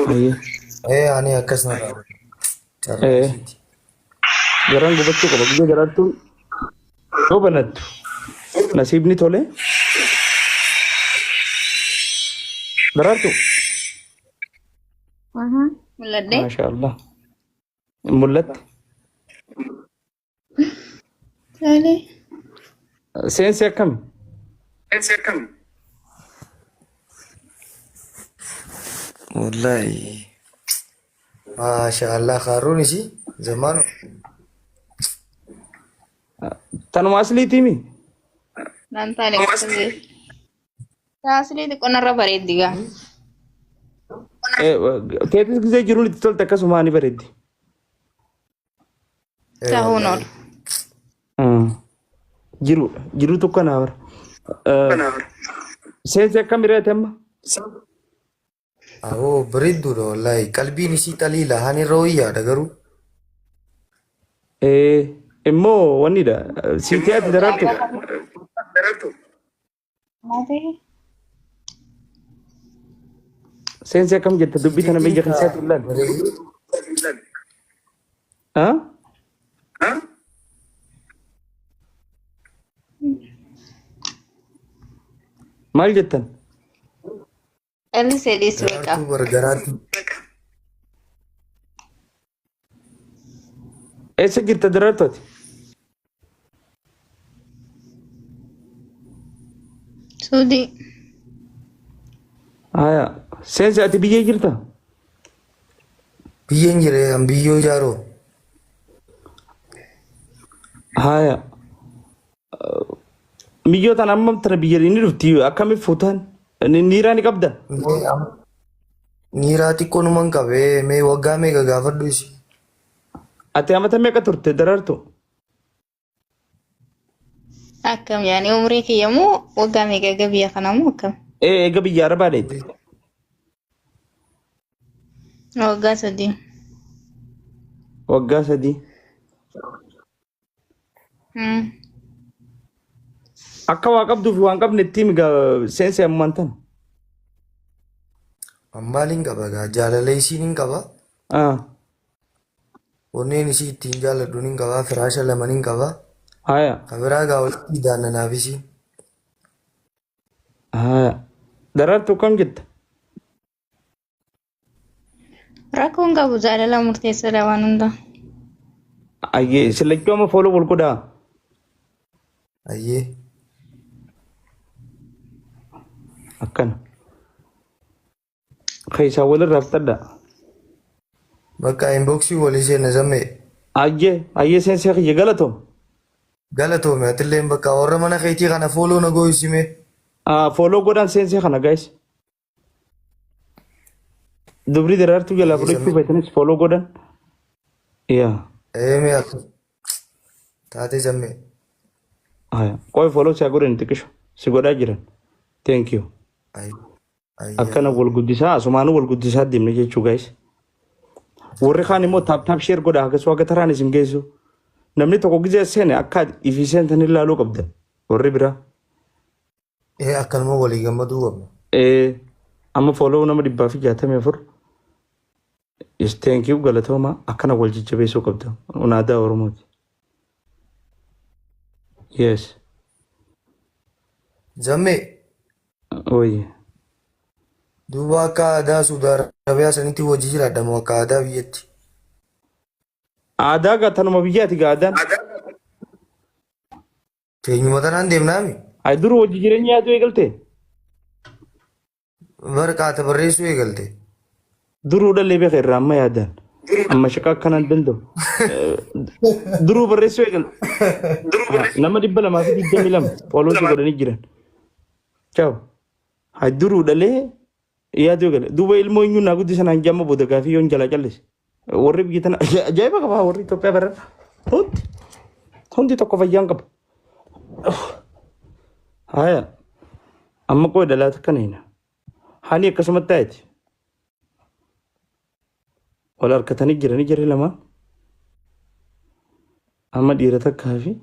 Ayyee. Ee ani akkas na dhaaba. Carraa Ee. isiiti. Garaan gubachuu qaba. Gizee garaattuun yoo banattu nasiibni tole. Daraartu. Mul'adhee. Maasha Allah. Mul'atte. Tole. Seensi akkami? Wallahi. Maasha Allah kaaruun isii zamaanu. Tanuma asliitii mi? Naan taane qofa. Taasilee xiqqoo narra bareeddi gaa. Teetis gisee jiruun itti tolte akkasumaa ni bareeddi. Ee Ta'uun wallahi. oolu. Jiruudha. Jiruu tokko naa bara. Seensi akkam reete amma? Awoo bareedduudha wallahi. Qalbiin isii xaliila hani irra wayyaadha garuu. Immoo wannidha. Siitii ati daraartu. Maatee. Seensi akkam jetta dubbii tana biyya keessaatti ilaali. Ah? Maal jettan? Callisee dhiisi beekaa. Daraartuu bar garaatti. Eessa jirta daraartu ati? Suudii. Haya. Seensi ati biyya jirta? Biyyeen jire an biyyoo ijaaroo. Haya. Miyyoo tana amma tana biyya inni dhufti akkamitti fuutaan? Niiraa ni qabda? Mee Niiraa xiqqoo numan qabee mee waggaa meeqa gaafadhu isi. Ati amata meeqa turte daraartu? Akkam yaani umrii kiyya moo waggaa meeqa eega biyya kana moo akkam? Ee eega biyya arabaa dheete. Waggaa 3. Waggaa 3. Akka waa qabduu fi waan qabne itti himi gaa seensi ammaan tana. An maaliin qaba gaa jaalala isiin hin qaba. Ah, Onneen isii ittiin jaaladhu nin qaba. Firaasha lama nin qaba. haya, Ka biraa gaa walitti daannanaaf isiin. haya. Daraartuu kam jetta? Rakkoon qabu jaalala murteessadha waan hunda. Ayyee isin lachuu amma fooloo wal godhaa. Ayyee. Akkana. Keessaa walirraa fixadha. Bakka inboxii walii seenna zammee. Ayyee ayyee seensee kiyya galatoom. Galatoomi atilleen bakka warra mana keetii kana fooloo na gooyisimee. Fooloo godhaan seensee kana guys. Dubri daraartuu jalaa fudhachuu feetanis follow godhan. Yaa. Eemee akka taatee zammee. Haya. Qoy follow si haa godhan xiqqisho. Si godhaa jiran. Thank you. Akkana wal guddisaa asumaanuu wal guddisaa deemne jechuu guys. Warri kaan immoo taap taap share godha akkasuma akka taraan isin geessu. Namni tokko gizee seene akka ifii seentan ilaaluu qabdan. Warri biraa. Ee akkanuma walii gammaduu qabna. Ee amma follow nama 164. Yes, thank you galatooma akkana wal jajjabeessuu qabda. Kun aadaa Oromooti. Yes. Zammee Oyi. duuba akka aadaa Suudi Arabiyaa sanitti hojii jiraadha moo akka aadaa biyyatti? Aadaa gaa tanuma biyyaati gaa aadaan. Teenyuma tanaan deemnaami. Ay dur hojii jireenya yaaduu eegalte. Bar qaata barreessuu eegalte. Duruu dhallee beeka irraa amma yaadaan. Amma shaqa akkanaan danda'u. Duruu barreessuu eegalte. Nama 222 fooloo si godhanii jiran. Ciao. Hay duruu dhalee yaaduu eegale. Duuba ilmoo eenyuun naa guddisan hanga amma booda gaafii yoon jalaa callise. Warri biyya tana ajaa'iba qaba warri Itoophiyaa bara hundi hundi tokko fayyaan qaba. Haya amma qoy dhalaata kana hina. Hani akkasumatti taa'eeti. Wal harkatanii jiranii jarri lamaan. Amma dhiira takkaa fi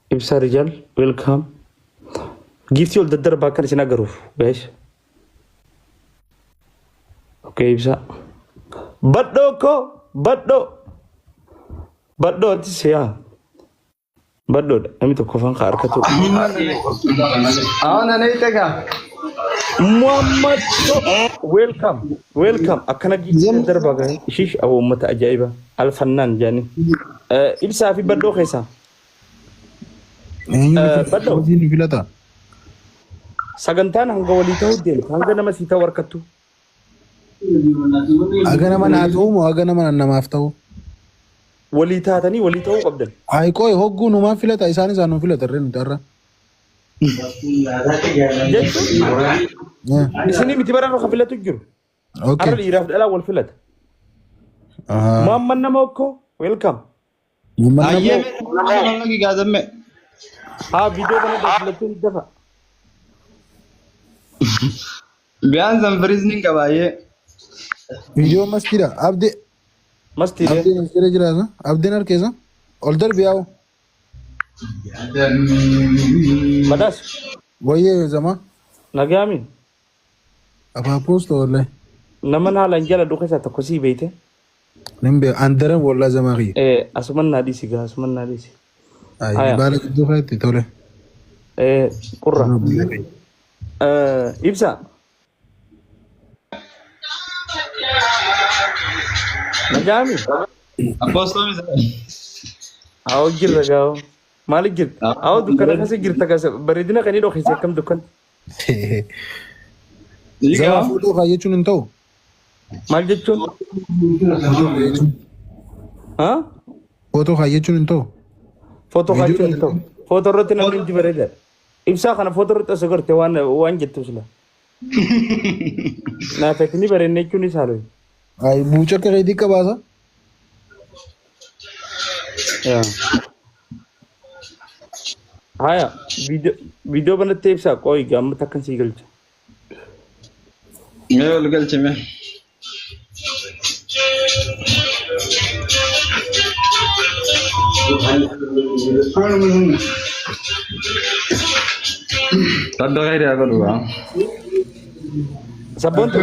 Ibsaa Rijaal welcome. Giiftii ol daddarbaa akkan isin agaruuf guys. Okay Ibsaa. Badhoo koo badhoo. Badhoo atis yaa. Badhoodha namni tokkoffaan ka harkatu. Awan anay tega. Muhammad welcome welcome akkana giiftii daddarbaa guys. Ishiish awwa uummata ajaa'iba alfannaan jaanii. Ibsaa fi badhoo keessaa. Eenyu Badhoo. nu filata? Sagantaan hanga walii ta'uu deemta hanga nama sii ta'u harkattu. Haga nama naa ta'u moo haga nama namaaf ta'u? Walii taatanii walii ta'uu qabdan. Hayi qoy hogguu numaan filata isaan isaan nu filata irree nuti har'a. Jechuun isinii miti bara kan filatu jiru. Okay. Har'a dhiiraaf dhalaa wal filata. Muhammad nama okkoo welcome. Ayyee mee gaazemme. Haa viidiyoo kana filachuun dafa. Biyaan zanfiriisni qaba ayyee. Viidiyoo mastiidha. Abdii Mastiidha. Abdiin as jala jiraata. Abdiin harkeessa. Ol darbi yaa'u. Badhaas. Wayyee zama. Nagaami. Abaapoos wallahi. Nama haalaan jala keessaa tokko sii beeyte. Nin beeku andaran wallahi zamaa kiyya. Asuman naa dhiisi gaa asuman naa dhiisi. Ayi baala gidduu kanatti tole. Qurra. Ibsa. Nagaami. Apostoomis. Haa jirra gaa. Maaliif jirta? Haa dukkana keessa jirta keessa bareedina kan hidhoo keessa akkam dukkana. Zama fuudhuu kaa jechuun hin ta'u. Maal jechuun? Haa? Footoo kaa jechuun hin ta'u. Footoo kaachuun hin ta'u. Footoo irratti namni hundi bareedaadha. Ibsaa kana footoo irratti osoo garte waan waan jettu sila. Naafetni bareedne jechuun isaa looyi. Ayi buuca akka keetii qabaasa. Haya viidiyoo banattee ibsaa qooyi amma takkan sii galcha. Mee ol galchi mee. Rabbi khayri haa godhu gaa. Sabboontu.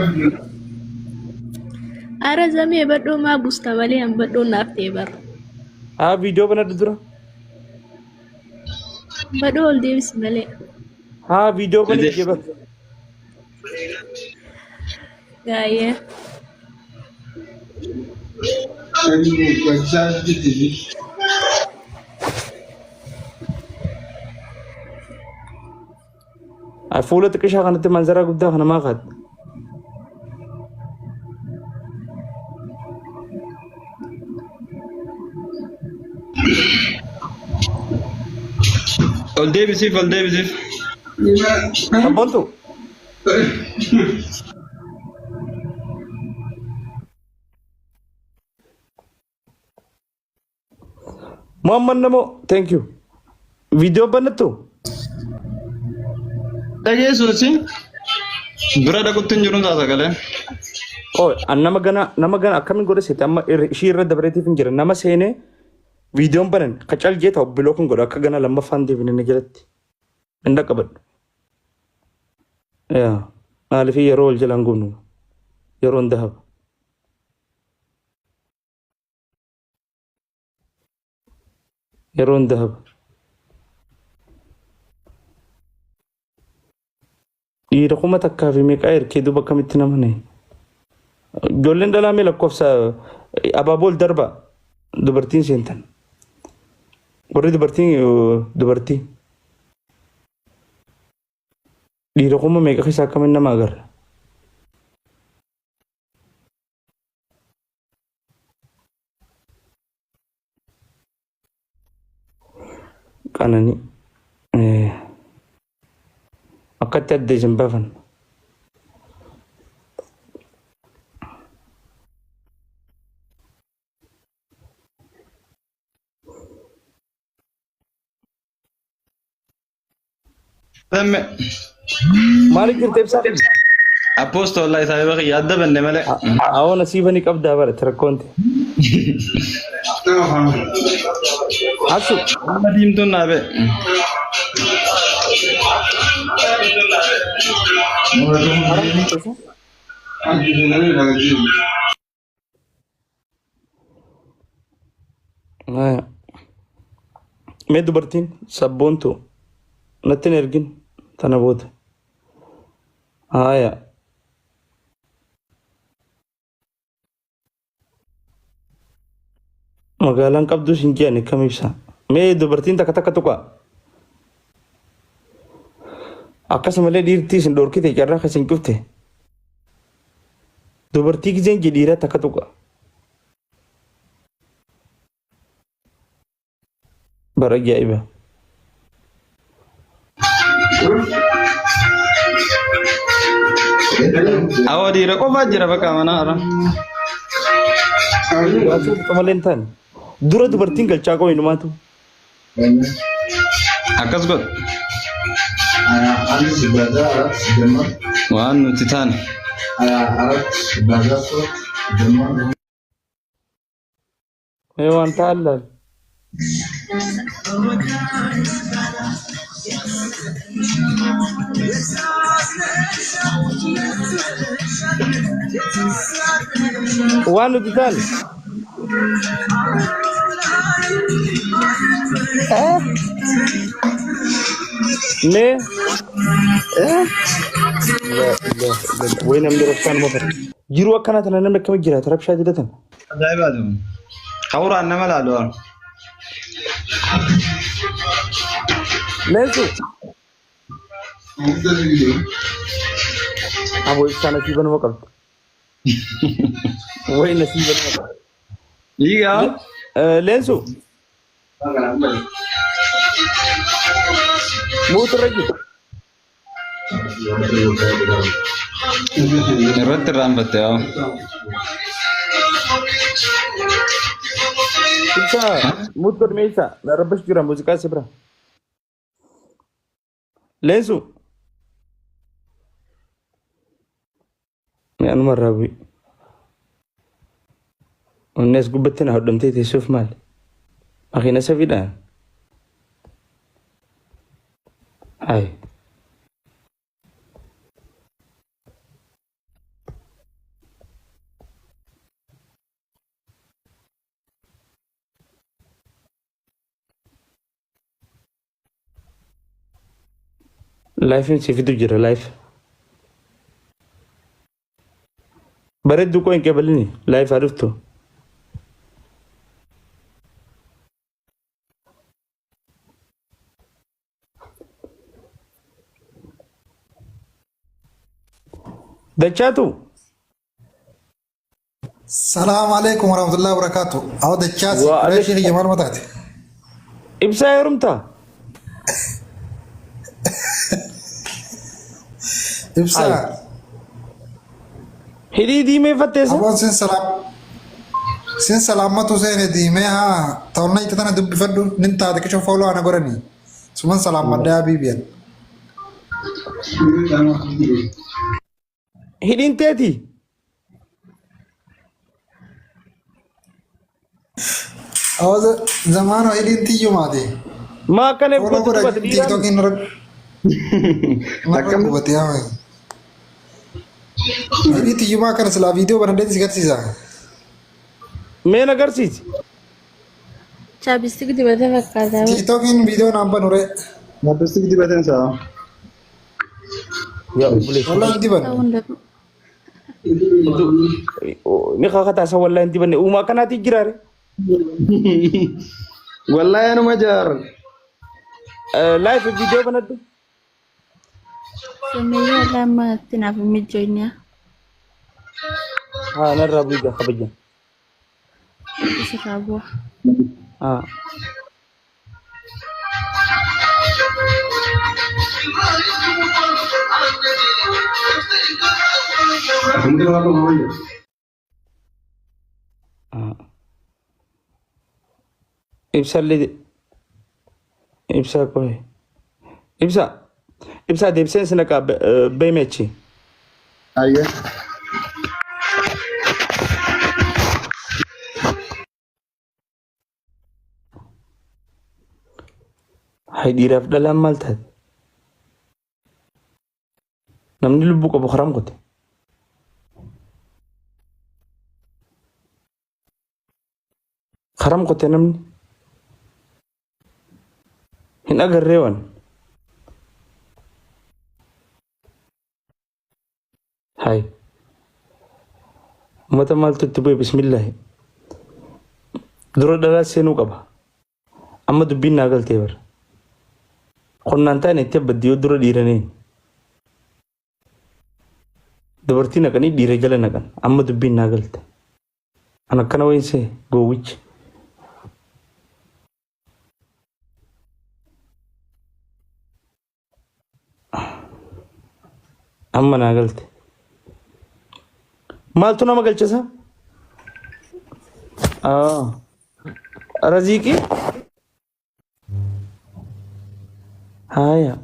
Ara zamee badhoo maa busta malee an badhoo naaf ta'e bara. Haa viidiyoo banadhu dura. Badhoo ol deebisi malee. Haa viidiyoo banadhu jeba. Gaayee. Fuula xiqqishaa kanatti manzaraa guddaa kana maa kaadde? Ol deebisiif ol deebisiif. Sabboontu. Muhammad Namo, thank you. Viidiyoo banattu? Dhageessuusi bira dhaqutti hin jiru ta'a sagalee. Oh, an nama gana akkamiin godha seete amma ishii irra dabareetiif hin jira. Nama seenee viidiyoon banan kacal jee ta'u block hin godhu akka gana lammaffaan deebine na jalatti. Hin dhaqqabadhu. Yaa maaliif yeroo wal jalaan gubnu yeroon dahaba. Yeroon dahaba. Dhiira 1000 fi meeqaa erkee duuba akkamitti nama nahi? Ijoolleen dhalaa mee lakkoofsa abaaboo ol darba dubartiin seentan. Warri dubartiin dubartii. Dhiira kuma meeqa keessa akkamiin nama agarra? Qananii. Akkatti adda isin baafan. Zamme. Maaliif jirta ibsaa? Apostol wallahi saahiba kiyya adda banne malee. Awwa nasiiba ni qabdaa bara rakkoonte. Asu. Amma diimtuun naa ba'e. Mee dubartiin sabboontu natti hin ergin tana booda. Haaya. Magaalaan qabdus hin je'ani kam ibsa. Mee dubartiin takka takka tuqa. Akkasumallee dhiirtii isin dhorkite carraa kan isin cufte. Dubartii gizeen je dhiiraa takka tuqa. Bara ajaa'iba. Awwa dhiira qofaa jira bakka mana hara. Waasuu xiqqoo malee hin taane. Dura dubartiin galchaa qaba inumaatu. Akkas godhu. Waan nuti taane. Mee waan ta'an laal. Waan nuti taane. Mee. Way namni rabshaan mofata. Jiruu akkanaa tana namni akkamitti jiraata rabshaa jira tana. Ajaa'ibaati kun. Kawuraan nama laalu haa. Leensu. Aboo ibsaa nasiiba nama qabdi. Way nasiiba nama qabdi. Dhiigaa. Leensu. Muuturra jiru. Irratti irraanfatte haa. Ibsaa muut godhame ibsaa. Na rabbash jira muuziqaa si bira. Leensu. Mee anuma irraa bu'i. Onni as gubbatti na hodhamtee teessuuf maali? Makiina safiidhaan. Hayi. Laayifiin si fidu jira laayif. Bareedduu koo hin qeebalini laayif haa dhuftu. Dachaatu. Salaam alaikum warahmatullahi wabarakatuh. Awa dachaasi Wa reeshii kiyya maal mataate? Ibsaa heerumtaa? Ibsaa. Hidhii diimeeffatteessa? Aboon sin salaam sin salaammatu seene diimee haa ta'onna itti tana dubbifadhu nin taate qisho fooloo ana godhani. Suman salaammadhaa biibiyan. Hidhiin teeti. Awaza zamaano hidhiin tiyyumaati. Maa akkana Fooloo eebbooti godha dubbate dhiiraan. tiiktookiin narra narra gubate yaa. Hidhii tiyyumaa kana silaa viidiyoo banadhee si garsiisa. Mee na garsiisi. Chaapistik dibatee fakkaata. Tiiktookiin viidiyoo naan banu ree. Chaapistik dibateen isaa. Yaa obboleessa. Wallah hin dibanne. Ta'uu hin danda'u. Ni kakataa isa wallahi hin dibanne. Uumaa akkanaatii jiraare. Wallahi anuma jaar. Live viidiyoo banadhu. Sumayyaa lama itti naaf hin mijoofne. Haa narraa bu'ii kabajan. Isirraa bu'a. Haa. Ibsallee ibsaa qoy. Ibsa ibsaa deebiseen si naqaa beemechi. Ayyee. Hay dhiiraaf dhalaan maal taate? Namni lubbuu qabu haram qote. Haram qote namni. Hin agarree waan. Hay. Uummata maaltu itti bu'e bismillaahi. Dura dhalaa seenuu qaba. Amma dubbiin naa galtee bara. Qonnaan taane itti abbaddi yoo dura dhiiraneen. Dubartii naqanii dhiira jala naqan. Amma dubbiin naa galte. An akkana wayin see gowwichi. Amma naa galte. Maaltu nama galchisa? Ah. Raziiqii? Haaya.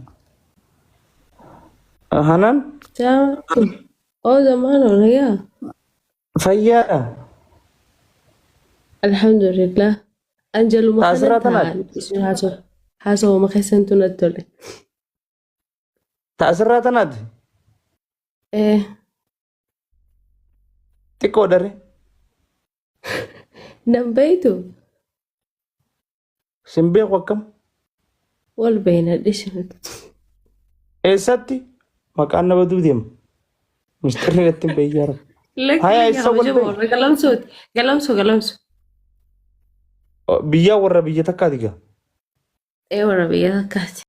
Hanaan? Ciao. Oh, zamano, ya. Fayyaadha. Alhamdulillah. An jaluma Ta kanan asirraa tanaati. taa'an isin haasoo haasawuma keessantu natti tole. Ta asirraa tanaati. Eh, Xiqqoo dare. nan beeytu Sin beeku akkam? wal beeyna dhisin. Eessatti? Maqaan na baduu deema. Misxirri natti hin beeyyaa rabbi. Lakki Haya lakki eessa wal kabajama beeyna? warra galamsooti. Galamso galamso. Biyyaa warra biyya takkaati gaa. Ee warra biyya takkaati.